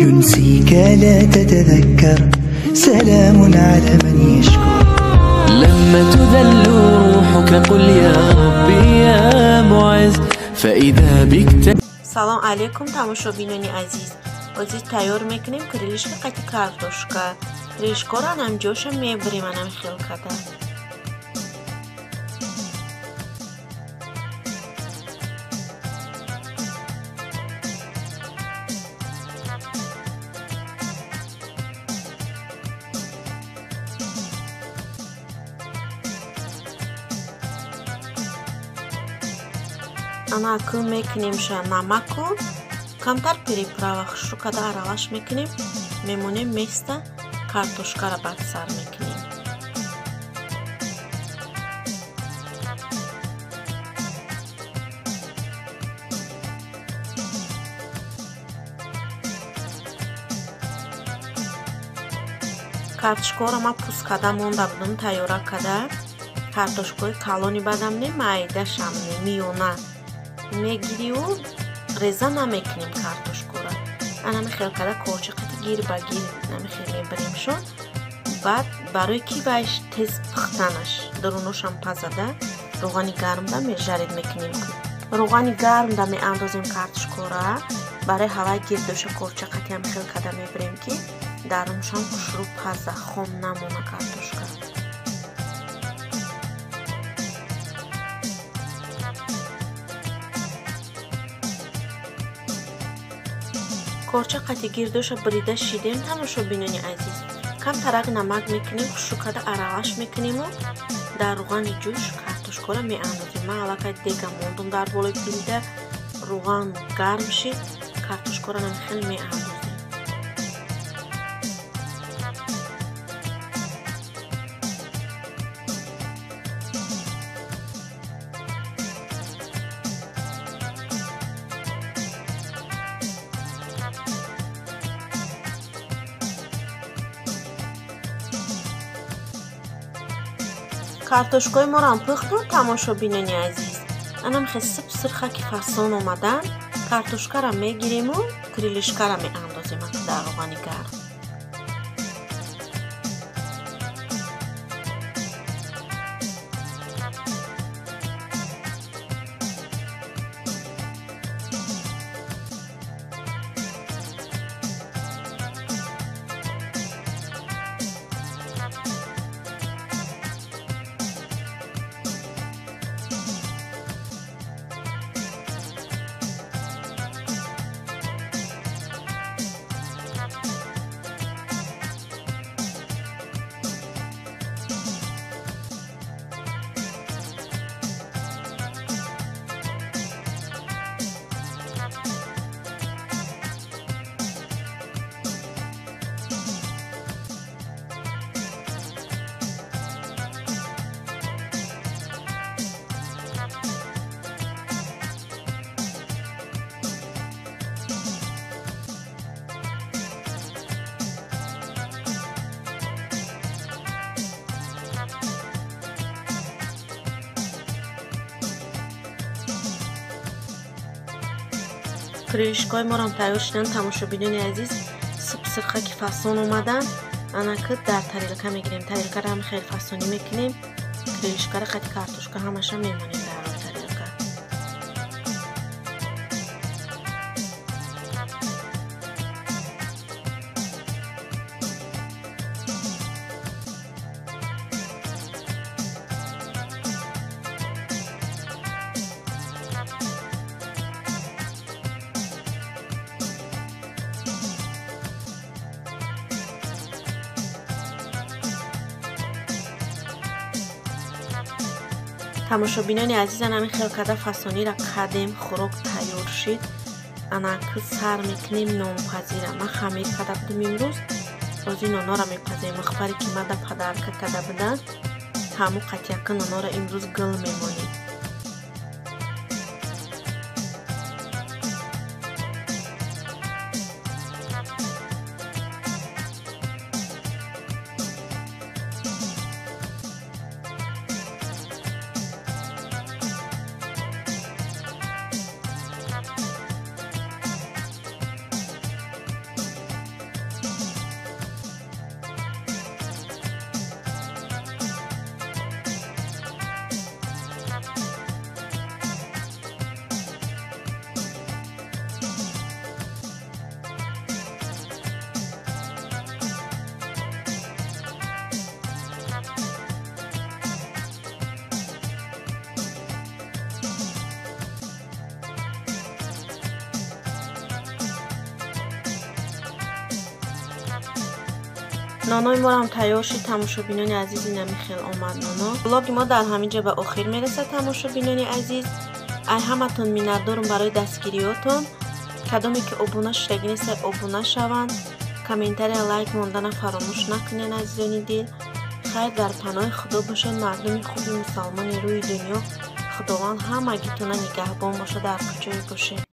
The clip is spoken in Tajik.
ينسيك لا تتذكر سلام على من يشكر لما تذل روحك قل يا ربي يا معز فإذا بك. Салом алейкум, тамошобинони азиз. Ҳозир тайёр мекунем крылышка қати картошка. Крылышкаро анам ҷоша мебарем анам хел када. Ана акл мекунемша намаку камтар приправа хушрӯ када аралаш мекунем, мемонем места картошкара баъд сар мекунем. Картошкаро ма пӯст када монда будам, тайёра када. Картошкаи калони бадам не, майдашам не, миёна мегириву реза намекунем картошкаро. Анами хел када корча қати гир ба гир намихел мебаремшон. Баъд барои ки вайш тез пухтанаш, даруношам пазада, равғани гармда межарид мекунем. Равғани гармда меандозем картошкаро, барои ҳавай гирдоша корча қати ҳам хел када мебарем, ки даруншам хушрӯ паза, хом намона картошка. Корча қати гирдоша бурида шидем, тамошобинони азиз. Камтарак намак мекунем, хушрӯ када аралаш мекуниму дар равғани ҷӯш картошкаро меандозем. Ман аллакай дега мондум дар болои пилда, равған гарм шид, картошкаро намихел меандозем. Картошкаи моро пухтанд, тамошобинони азиз. Анам хел сиб сирха ки фасон омадан, картошкаро мегириму крылышкаро меандозем дар равғани гарм. Крылышкаи моро тайёр шуданд, тамошобинони азиз. Сиб сирха ки фасон омаданд, анаки дар тарелка мегирем. Тарелкаро ҳам хеле фасонӣ мекунем. Крылышкаро қати картошка ҳамаша мемонем дар тарелка. Тамошобинони азизан, ҳамин хел када фасониро кардем, хӯрок тайёр шид. Анаки сар мекунем нонпазира. Ман хамир када будам имрӯз, ҳозир нонҳоро мепазем. Махбаре ки мада падарка када буданд, ҳамун қатияка нонҳоро имрӯз гул мемонем. Нонои моам тайёр шуд, тамошобинони азиз, инами хел омад ноно. Влоги мо дар ҳамин ҷо ба охир мерасад, тамошобинони азиз. Ай ҳаматон миннатдорум барои дастгириётон. Кадоме ки обуна шудагӣ нестад, обуна шаванд. Комментария, лайк мондана фаромӯш накунед, азизони дил. Хайр, дар паноҳи Худо бошед, мардуми хуби мусалмони рӯи дунё. Худованд ҳамагитона нигаҳбон бошад, дар куҷое бошед.